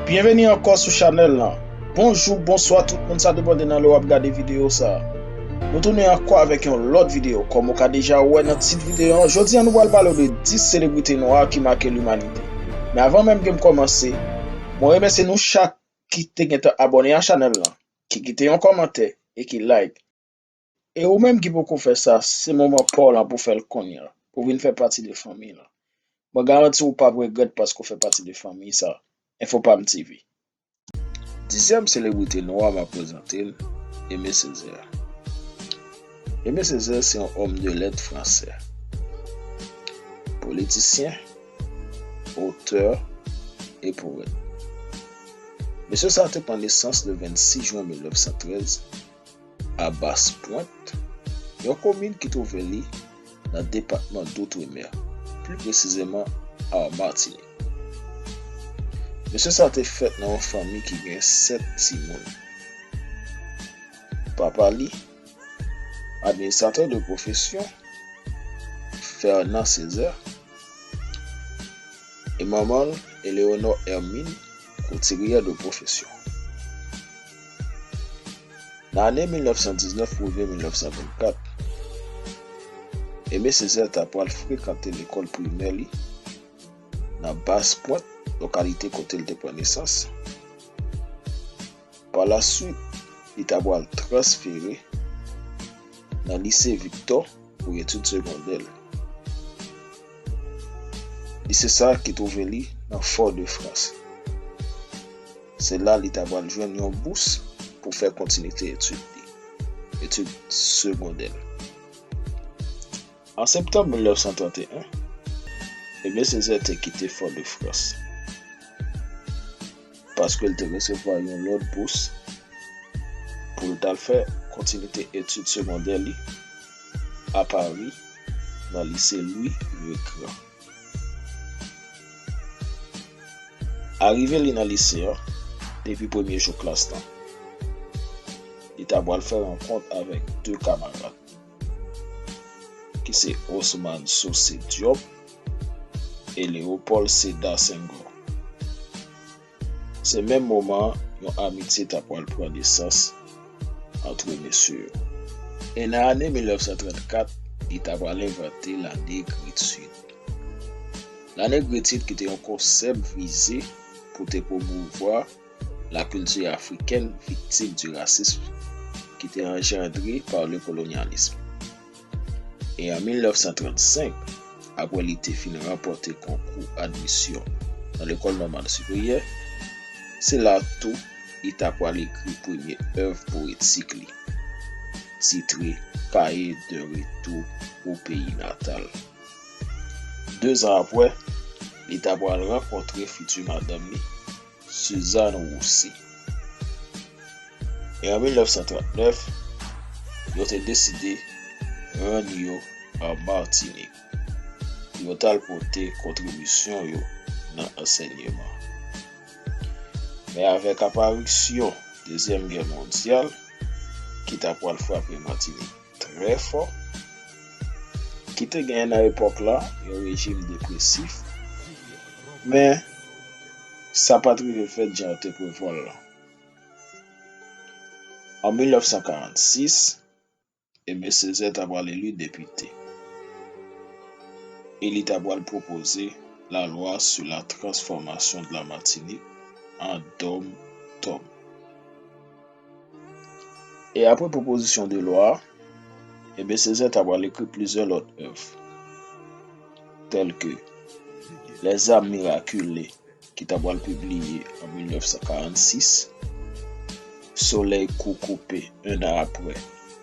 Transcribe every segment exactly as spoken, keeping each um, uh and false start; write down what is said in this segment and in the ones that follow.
Byenveni ankò sou chanèl lan. Bonjou, bonswa tout moun, sa depann de nan lè w ap gade videyo sa a. Nou tounen ankò avèk yon lòt videyo. Kòm ou ka deja wè nan tit videyo an, jodi a nou pral pale w de dis selebrite nwa ki make limanite. Men avan menm ke m kòmanse, mwen remèsye nou chak ki te gentan abòne a chanèl lan, ki kite yon kòmantè e ki like. E ou menm ki poko fè sa, se moman pa w lan pou w fè l kounye a, pou w vin fè pati de fanmi lan. Mwen garanti w pa p regrèt paske w fè pati de fanmi sa, Enfopam T V. Dizyèm selebrite nwa m ap prezante n, Aimé Césaire. Aimé Césaire se yon homme de lettres fransè, politisyen, otè e powèt. Mesye sa a te pran nesans le vennsis jen mil nèf san trèz a Baspwent, yon komin ki twouve li nan depatman Doutremer, pli presizèman a Matinik. Mesye sa a te fèt nan yon fanmi ki gen sèt timoun. Papa li, administratè de pwofesyon, Fernand Césaire, e manman l, Éléonore Hermine, koutiriyè de pwofesyon. Nan ane mil nèf san diznèf rive mil nèf san vennkat, Aimé Césaire ta pral frekante lekòl primè li nan Baspwent, lokalite kote l te pran nesans. Palaswit, li ta pral transfere nan lise Victor pou etid segondè l. Lise sa a ki twouve li nan Fort-de-France. Se la li ta pral jwenn yon bous pou fè kontinite etid li, etid segondè l. An septanm mil nèf san trannteyen, Aimé Césaire te kite Fort-de-France paske l te resevwa yon lòt bous pou l t al fè kontinite etid segondè li a Pari, nan lise Louis le Grand. Arive li nan lise a, depi premye jou klas lan, li ta pral fè rankont avèk de kamarad, ki se Ousmane Socé Diop e Léopold Sédar Senghor. Se menm moman an, yon amitye ta pral pran nesans antre mesye yo. E nan ane mil nèf san trannkat, li ta pral envante La Négritude. La Négritude ki te yon konsèp vize pou te pwomouvwa lakilti afrikèn viktim di rasism ki te anjandre pa le kolonyalis. E an mil nèf san trannsenk, apre li te fin ranpòte konkou admisyon nan Lekòl Nòmal Siperyè, se la tou li ta pral ekri premye èv powetik li, titre Cahier de retour au pays natal. Dezan apre, li ta pral rankontre fiti madanm li, Suzanne Roussy. E an mil nèf san trannèf, yo te deside rann yo an Matinik pou yo t al pote kontribisyon yo nan ansèyman. Men avèk aparisyon Dezyèm Gè mondyal, ki ta pral frape Matinik trè fò, ki te genyen nan epòk la yon rejim depresif, men sa pa t rive fèt jan yo te prevwa l lan. An mil nèf san karannsis, Aimé Césaire ta pral eli depite e li ta pral pwopoze la loi sur la transformation de la Martinique en dom-tom. E apre pwopozisyon de lwa a, Aimé Césaire ta pral ekri plizyè lòt èv, tèl ke Les Âmes miraculées, ki ta pral pibliye an mil nèf san karannsis, Soleil cou coupé, un an apre,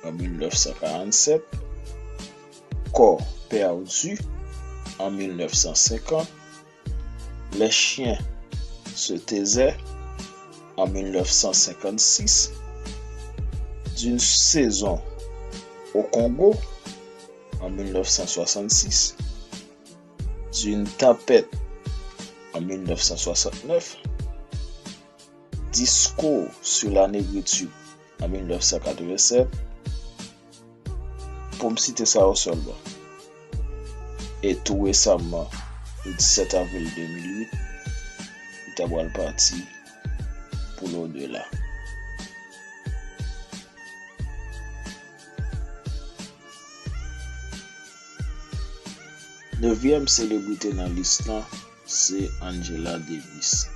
an mil nèf san karannsèt, Corps perdu, an mil nèf san senkant, Les chiens se taisaient en mille neuf cent cinquante-six, d'une saison au Congo en mille neuf cent soixante-six, d'une tempête en mille neuf cent soixante-neuf, Discours sur la négritude en mille neuf cent quatre-vingt-sept, pou m site sa yo sèlman. E tou resaman, le disèt avril de mil uit, li ta pral pati pou l'au-delà. Nevyèm selebrite nan lis lan se Angela Davis.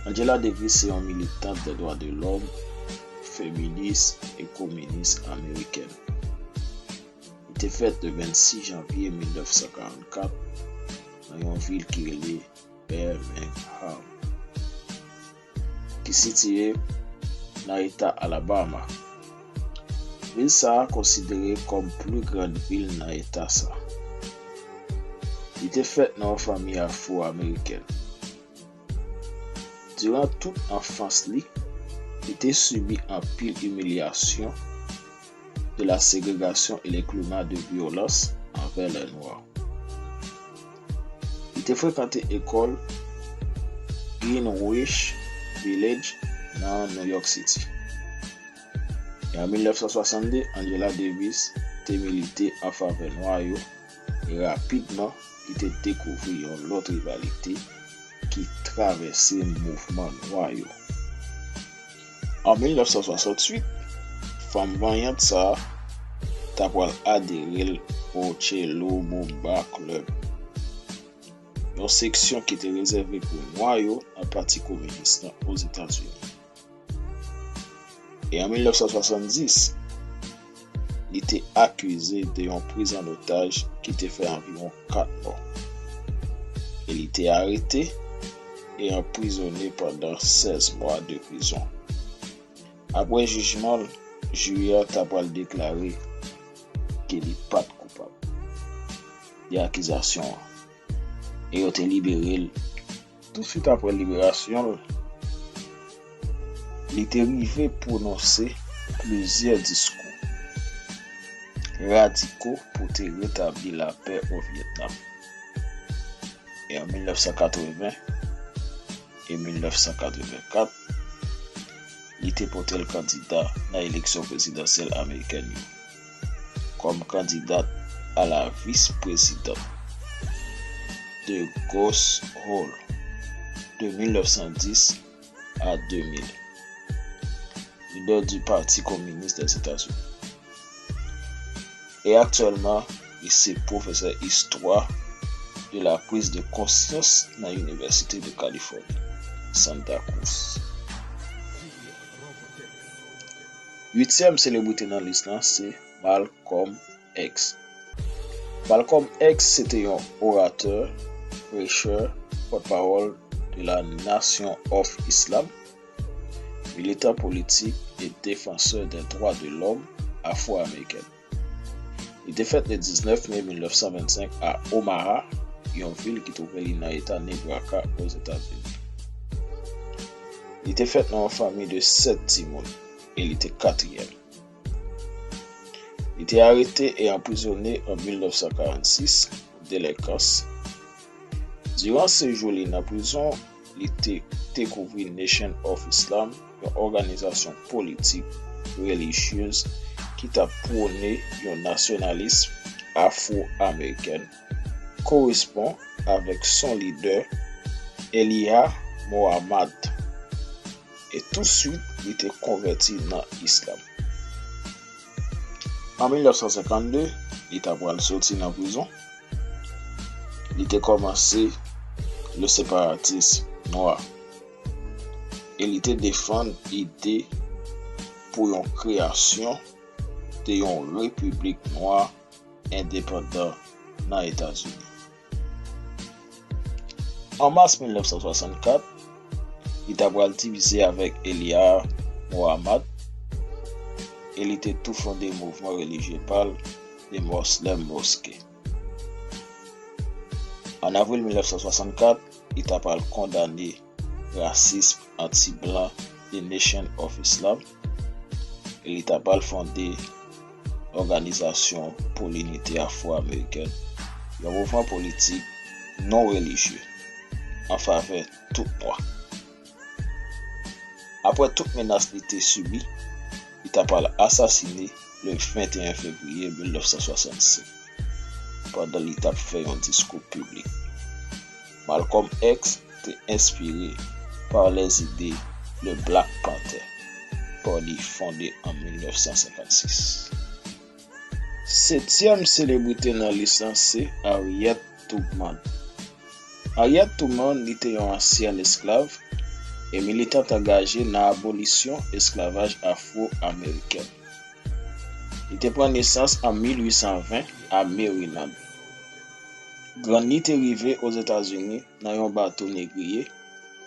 Angela Davis se yon militant dè dwa de lòm, feminis e kominis amerikèn. Li te fèt le vennsis janvye mil nèf san karannkat nan yon vil ki rele Birmingham, ki sitiye nan eta Alabama. Vil sa a konsidere kòm pli grann vil nan eta sa. Li te fèt nan yon fanmi afwo-amerikèn. Diran tout anfans li, li te sibi anpil imilyasyon de la segregasyon e le klima de vyolans anvè lè nwa. Li te frekante ekòl Greenwich Village nan New York City. E an mil nèf san swasann de, Angela Davis te milite an favè nwa yo e rapidman li te dekouvri yon lòt rivalite ki travèse mouvman nwa yo. An mil nèf san swasantuit, fanm vanyant sa a ta pral adere l o Chelo Bumba Club, yon seksyon ki te rezève pou nwa yo nan Pati Kominis lan Ozetazini. E an mil nèf san swasanndis, li te akize de yon priz an otaj ki te fè anviwon kat mò. E li te arete e anprizone pandan sèz mwa de prizon. Apre jijman l, jiri a ta pral deklare ke li pa t koupab de akizasyon an, e yo te libere l. Touswit apre liberasyon l, li te rive pwononse plizyè diskou radiko pou te retabli lapè o Vyetnam. E an mil nèf san katreven e mil nèf san katreven kat, li te pote l kandida nan eleksyon prezidansyèl amerikèn yo kòm kandida a la vis-prezidan de Goss Hall de mil nèf san dis a de mil, lidè du Parti Communiste des États-Unis. E aktyèlman, li se pwofesè istwa de la prise de conscience nan Inivèsite de Kalifòni, Santa Cruz. Uityèm selebrite nan lis lan se Malcolm X. Malcolm X se te yon oratè, prechè, pòtpawòl de la Nation of Islam, militan politik e defansè dè dwa de lòm afwo-amerikèn. Li te fèt le diznèf me mil nèf san vennsenk a Omaha, yon vil ki twouve li nan eta Nebraska, Ozetazini. Li te fèt nan yon fanmi de sèt timoun e li te katriyèm. Li te arete e anprizone an mil nèf san karannsis pou delenkans. Diran sejou li nan prizon, li te dekouvri Nation of Islam, yon òganizasyon politik relijyez ki t ap pwone yon nasyonalis afwo-amerikèn, korespon avèk son lidè, Elijah Muhammad, e touswit li te konvèti nan Islam. An mil nèf san senkannde, li ta pral soti nan prizon. Li te kòmanse le separatism nwa e li te defann ide pou yon kreyasyon de yon repiblik nwa endepandan nan Etazini. An mas mil nèf san swasannkat, li ta pral divize avèk Elijah Muhammad e li te tou fonde mouvman relijye pa l, The Muslim Mosque. An avril mil nèf san swasannkat, li ta pral kondane rasism anti-blan The Nation of Islam, e li ta pral fonde Òganizasyon pou Linite Afwo-Amerikèn, yon mouvman politik non relijye an favè tout nwa. Apre tout menas li te sibi, li ta pral asasine le venteyen fevriye mil nèf san swasannsenk, pandan li t ap fè yon diskou piblik. Malcolm X te enspire pa lèzide le Black Panther Party fonde an mil nèf san senkannsis. Setyèm selebrite nan lis lan se Harriet Tubman. Harriet Tubman, li te yon ansyèn esklav e militant angaje nan abolisyon esklavaj afwo-amerikèn. Li te pran nesans an mil uit san ven a Maryland. Grann li te rive Ozetazini nan yon bato negriye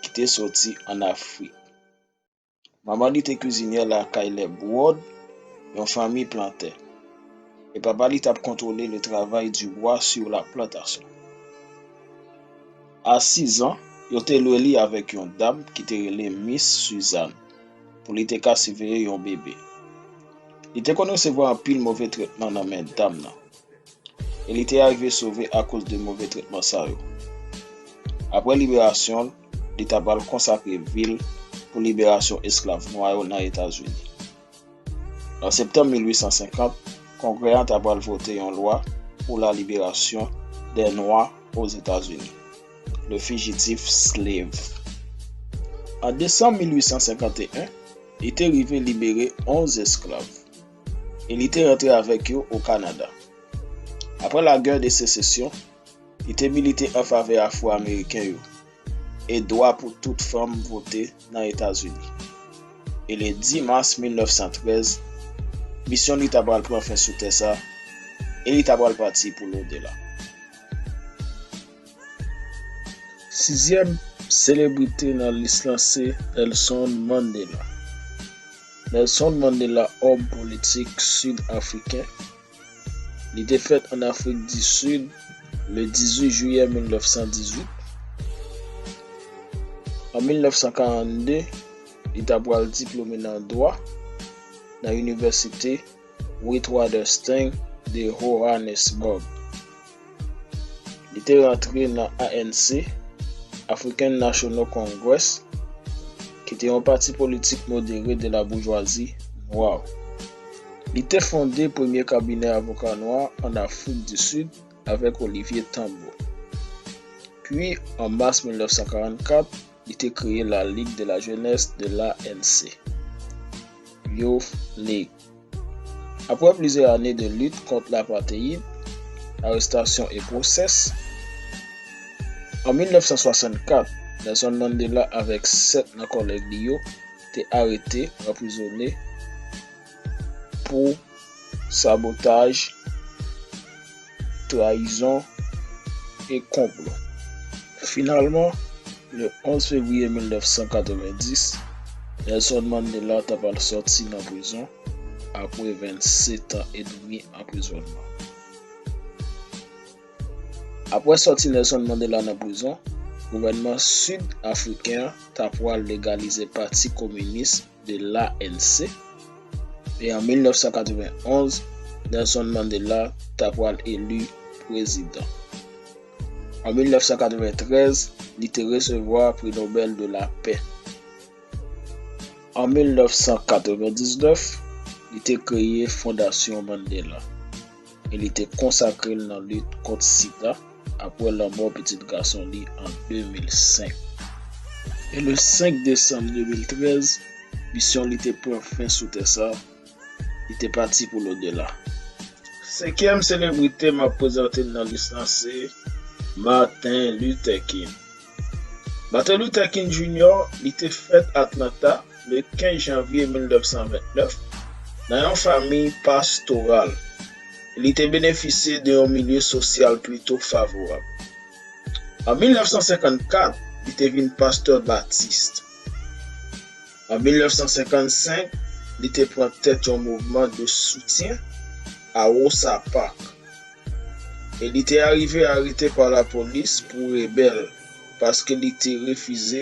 ki te soti ann Afrik. Manman li te kwizinyè lakay lè Broad, yon fanmi plantè, e papa li t ap kontwole le travay di bwa sou la plantasyon. A sizan, yo te lwe li avèk yon dam ki te rele Miss Suzanne pou li te ka siveye yon bebe. Li te konn resevwa anpil move tretman nan men dam nan, e li te arive sove akoz de move tretman sa yo. Apre liberasyon l, li ta pral konsakre vi l pou liberasyon esklav nwa yo nan Etazini. An septanm mil uit san senkant, Kongrè an ta pral vote yon lwa pour la libération des Noirs aux États-Unis, le Fugitive Slave. An desanm mil uit san senkant e en, li te rive libere onz esklav e li te rantre avèk yo o Kanada. Apre la guerre de sécession, li te milite an favè Afwo-Ameriken yo e dwa pou tout fanm vote nan Etazini. E le dis mas mil nèf san trèz, misyon li ta pral pran fen sou tè sa e li ta pral pati pou lodela. Sizyèm selebrite nan lis lan se Nelson Mandela. Nelson Mandela, òm politik sid afriken, li te fèt an Afrik di Sid le dizuit jiyè mil nèf san dizuit. An mil nèf san karannde, li ta pral diplome nan dwa nan Inivèsite Witwatersrand de Johannesburg. Li te rantre nan A N C, African National Congress, ki te yon pati politik modere de la boujwazi nwa. Li te fonde premye kabinè avoka nwa an Afrik di Sid avèk Olivier Tambo. Pi, an mas mil nèf san karannkat, li te kreye la Ligue de la Jeunesse de l'A N C, Youth League. Apre plizyè ane de lit kont lapateid, arestasyon e pwosès, an mil nèf san swasannkat, Nelson Mandela avèk sèt nan kòlèg li yo te arete, anprizone pou sabotaj, trayizon e konplo. Finalman, le onz fevriye mil nèf san katrevendis, Nelson Mandela ta pral sòti nan prizon apre vennsetan edmi anprizònman. Apre sòti Nelson Mandela nan prizon, gouvènman sid afriken an ta pral legalize Pati Kominis de l'A N C, e an mil nèf san katrevenn onz, Nelson Mandela ta pral eli prezidan. An mil nèf san katreventrèz, li te resevwa Pri Nobèl de Lapè. An mil nèf san katrevendiznèf, li te kreye Fondasyon Mandela e li te konsakre l nan lit kont sida apre lanmò pitit gason li an de mil senk. E le senk desanm de mil trèz, misyon li te pran fen sou tè sa, li te pati pou lodela. Senkyèm selebrite m ap prezante nan lis lan se Martin Luther King. Martin Luther King Junior, li te fèt Atlanta le kenz janvye mil nèf san vennèf nan yon fanmi pastoral. Li te benefisye de yon milye sosyal plito favorab. An mil nèf san senkannkat, li te vin pastè batis. An mil nèf san senkannsenk, li te pran tèt yon mouvman de soutyen a Rosa Parks. e li te arive arete pa lapolis pou rebèl, paske li te refize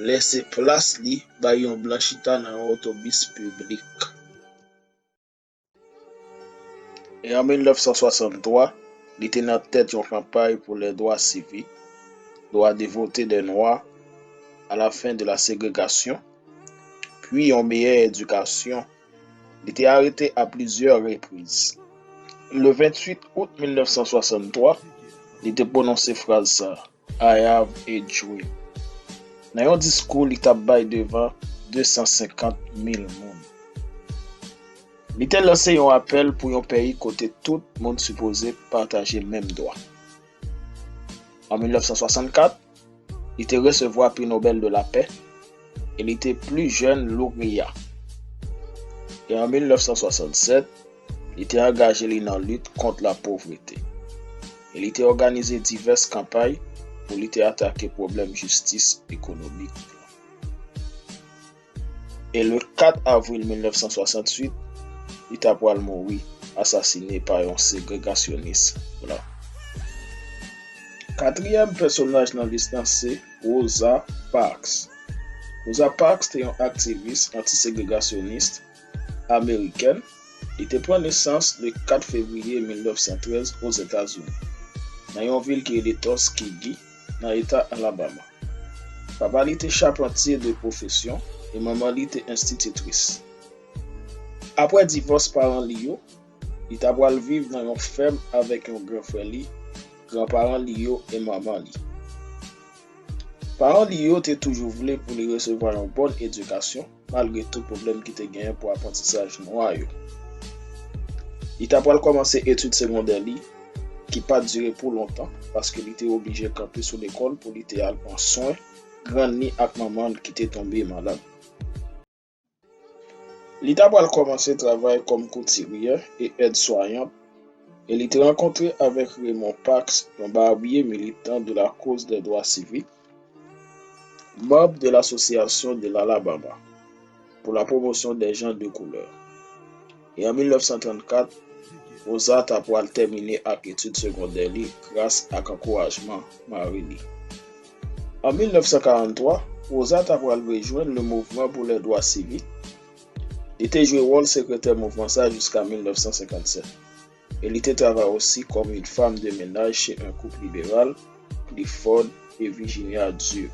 lese plas li bay yon blan chita nan yon otobis piblik. E an mil nèf san swasanntwa, li te nan tèt yon kanpay pou lè dwa sivik, dwa de vote dè nwa, à la fin de la ségrégation, pwi yon meyè edikasyon. Li te arete a plizyè repriz. Le venntuit out mil nèf san swasanntwa, li te pwononse fraz sa a, "I have a dream," nan yon diskou li t ap bay devan de san senkant mil moun. Li te lanse yon apèl pou yon peyi kote tout moun sipoze pataje menm dwa. An mil nèf san swasannkat, li te resevwa Pri Nobèl de Lapè e li te pli jèn loreya. E an mil nèf san swasannsèt, li te angaje li nan lit kont lapovrete. E li te òganize divès kanpay pou li te atake pwoblèm jistis ekonomik. E le kat avril mil nèf san swasantuit, li ta pral mouri, asasine pa yon segregasyonis blan. Katriyèm pèsonaj nan lis lan se Rosa Parks. Rosa Parks te yon aktivis anti-segregasyonis amerikèn. Li te pran nesans le kat fevriye mil nèf san trèz Ozetazini, nan yon vil ki rele Tuskegee, nan eta Alabama. Papa li te chapantye de pwofesyon e manman li te enstititris. Apre divòs paran li yo, li ta pral viv nan yon fèm avèk yon gran frè li, granparan li yo e manman li. Paran li yo te toujou vle pou li resevwa yon bòn edikasyon, malgre tout pwoblèm ki te genyen pou aprantisaj nwa yo. Li ta pral kòmanse etid segondè li, ki pa t dire pou lontan, paske li te oblije kanpe sou lekòl pou li te al pran swen grann li ak manman l ki te tonbe malad. Li ta pral kòmanse travay kòm koutiryè e èd swayant, e li te rankontre avèk Raymond Parks, yon babye militan de la cause des droits civiques, manm de l'Association de l'Alabama pour la promotion des gens de couleur. E an mil nèf san trannkat, Rosa ta pral tèmine ak etid segondè li gras ak ankourajman mari li. An mil nèf san karanntwa, Rosa ta pral rejwenn le mouvman pou lè dwa sivik. Li te jwe wòl sekretè mouvman sa jiska mil nèf san senkannsèt. E li te travay osi kòm une femme de ménage chez un couple libéral, Clifford et Virginia Due.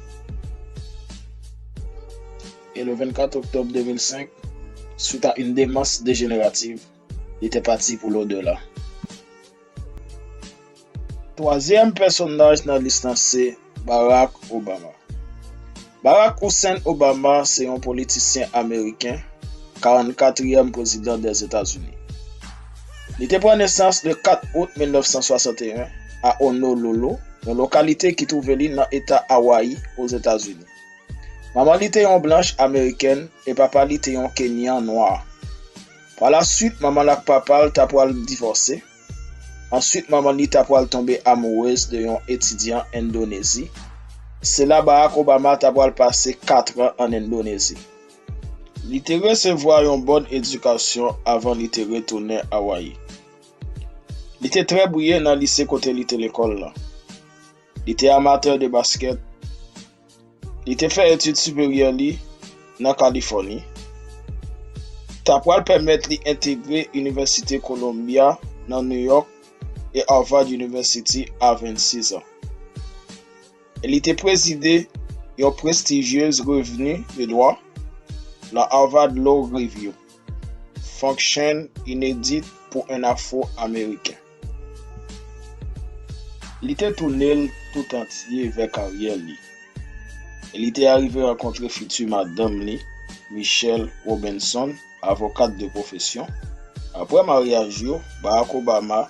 E le vennkat oktòb de mil senk, suite à une démence dégénérative, li te pati pou l'au-delà. Twazyèm pèsonaj nan lis lan se Barack Obama. Barack Hussein Obama se yon politisyen ameriken, karannkatriyèm prezidan dèzetazini. Li te pran nesans le kat out mil nèf san swasanteyen a Honolulu, yon lokalite ki twouve li nan eta Awayi, Ozetazini. Manman li te yon blanch amerikèn e papa li te yon Kenyan nwa. Palaswit, manman l ak papa l ta pral divòse. Answit, manman li ta pral tonbe amourez de yon etidyan Endonezi. Se la Barack Obama ta pral pase kat an ann Endonezi. Li te resevwa yon bòn edikasyon avan li te retounen Awayi. Li te trè briyan nan lise kote li te lekòl la. Li te amatè de baskèt. Li te fè etid siperyè li nan Kalifòni. Ta pral pèmèt li entegre Inivèsite Columbia nan New York e Harvard University a vennsis an. E li te prezide yon prestijyez revni de dwa, la Harvard Law Review, fonksyon inedit pou en Afwo-Ameriken. Li te tounen l tout antye vè karyè li. E li te arive rankontre fiti madanm li, Michelle Robinson, avokat de pwofesyon. Apre maryaj yo, Barack Obama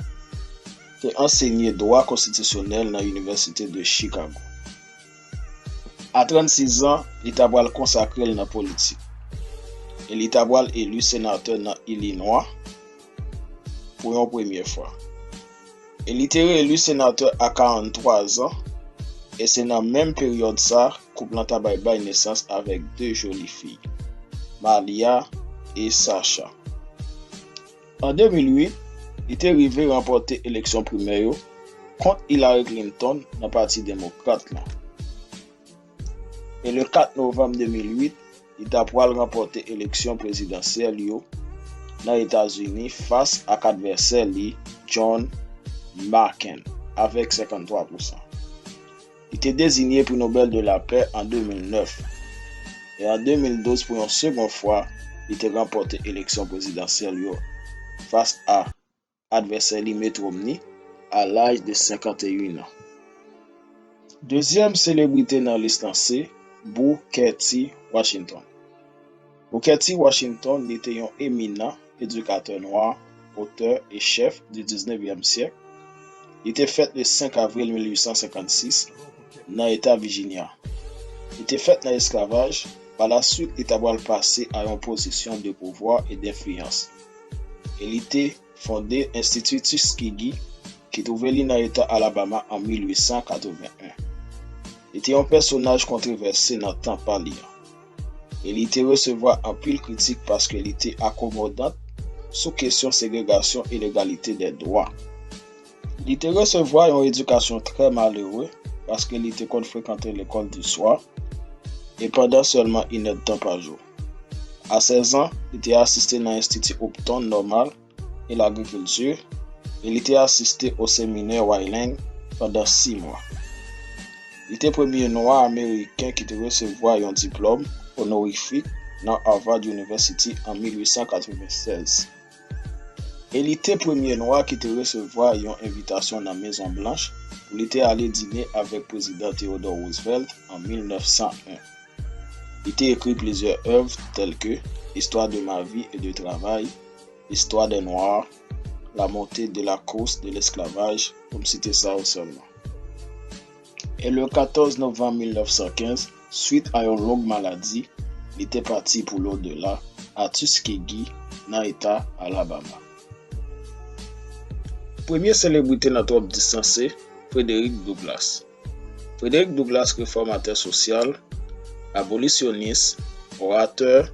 te ansenye dwa konstitisyonèl nan Inivèsite de Chicago. A trannsis an, li ta pral konsakre l nan politik. E li ta pral eli senatè nan Ilinwa pou yon premye fwa. E li te reeli senatè a karanntwa zan, e se nan menm peryòd sa, koup lan ta bay bay nesans avèk de joli fi, Malia e Sasha. An de mil uit, li te rive ranpòte eleksyon primè yo, kont Hillary Clinton nan Pati Demokrat la. E le kat novanm de mil uit, li ta pral ranpòte eleksyon prezidansyèl yo nan Etazini fas ak advèsè li, John McCain, avèk senkanntwa pousan. Li te deziye Pri Nobèl de Lapè an de mil nèf, e an de mil douz, pou yon segonn fwa, li te ranpòte eleksyon prezidansyèl yo fas a advèsè li, Mitt Romney, a laj de senkanteyen an. Dezyèm selebrite nan lis lan se Booker T. Washington. Booker T. Washington, li te yon eminan edikatè nwa, otè e chèf di diznevyèm syèk. Li te fèt le senk avril mil uit san senkannsis nan Eta Virginia. Li te fèt nan esklavaj, pa laswit li ta pral pase a yon pozisyon de pouvwa e denfliyans. E li te fonde Enstiti Tuskegee, ki twouve li nan Eta Alabama an mil uit san katreven en. Li te yon pèsonaj kontwovèse nan tan pa li an, e li te resevwa anpil kritik paske li te akomodan sou kesyon segregasyon e legalite dè dwa. Li te resevwa yon edikasyon trè malere paske li te konn frekante lekòl di swa, e pandan sèlman inèdtan pa jou. A sèz an, li te asiste nan Enstiti Upton Normal e Lagrikilti, e li te asiste o seminè Wayland pandan sis mwa. Li te premye nwa ameriken ki te resevwa yon diplòm onorifik nan Harvard University an mil uit san katreven sèz. E li te premye nwa ki te resevwa yon envitasyon nan Mezon Blanch pou li te ale dine avèk Prezidan Theodore Roosevelt an mil nèf san en. Li te ekri plizyè èv tèlke Histoire de ma vie et de travail, Histoire des Noirs, La montée de la course de l'esclavage, pou m site sa yo sèlman. E le katòz novanm mil nèf san kenz, swit a yon long maladi, li te pati pou lodela a Tuskegee nan Eta Alabama. Premye selebrite nan twòp dis lan se Frederick Douglass. Frederick Douglass, refòmatè sosyal, abolisyonis, oratè,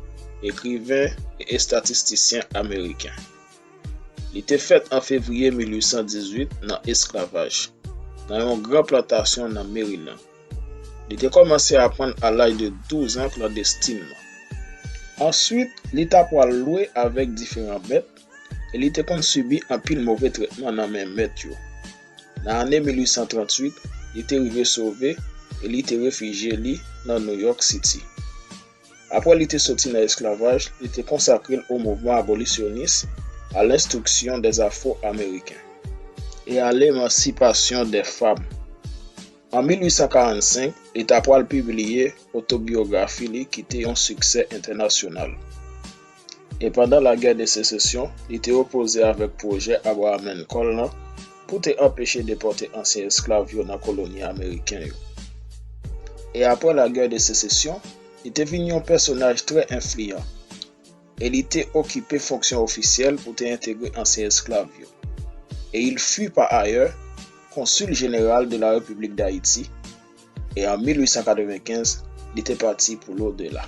ekriven e estatistisyen ameriken. Li te fèt an fevriye mil uit san dizuit nan esklavaj, nan yon gran plantasyon nan Maryland. Li te kòmanse aprann a laj de douz an klandestinman. Answit, li ta pral lwe avèk diferan mèt, e li te konn sibi anpil move trètman nan men mèt yo. Nan ane mil uit san tranntuit, li te rive sove e li te refijye li nan New York City. Apre li te soti nan esklavaj, li te konsakre l o mouvman abolisyonis, à l'instruction des Afro-Américains et à l'émancipation des femmes. An mil uit san karannsenk, li ta pral pibliye otobiyografi li ki te yon siksè entènasyonal. E pandan Lagè de Sesesyon, li te opoze avèk pwojè Abraham Lincoln lan pou te anpeche depòte ansyen esklav yo nan koloni ameriken yo. E apre Lagè de Sesesyon, li te vin yon pèsonaj trè enfliyan, e li te okipe fonksyon ofisyèl pou te entegre ansyen esklav yo. Et il fut par ailleurs consul général de la République d'Haïti, e an mil uit san katrevenkenz, li te pati pou lodela.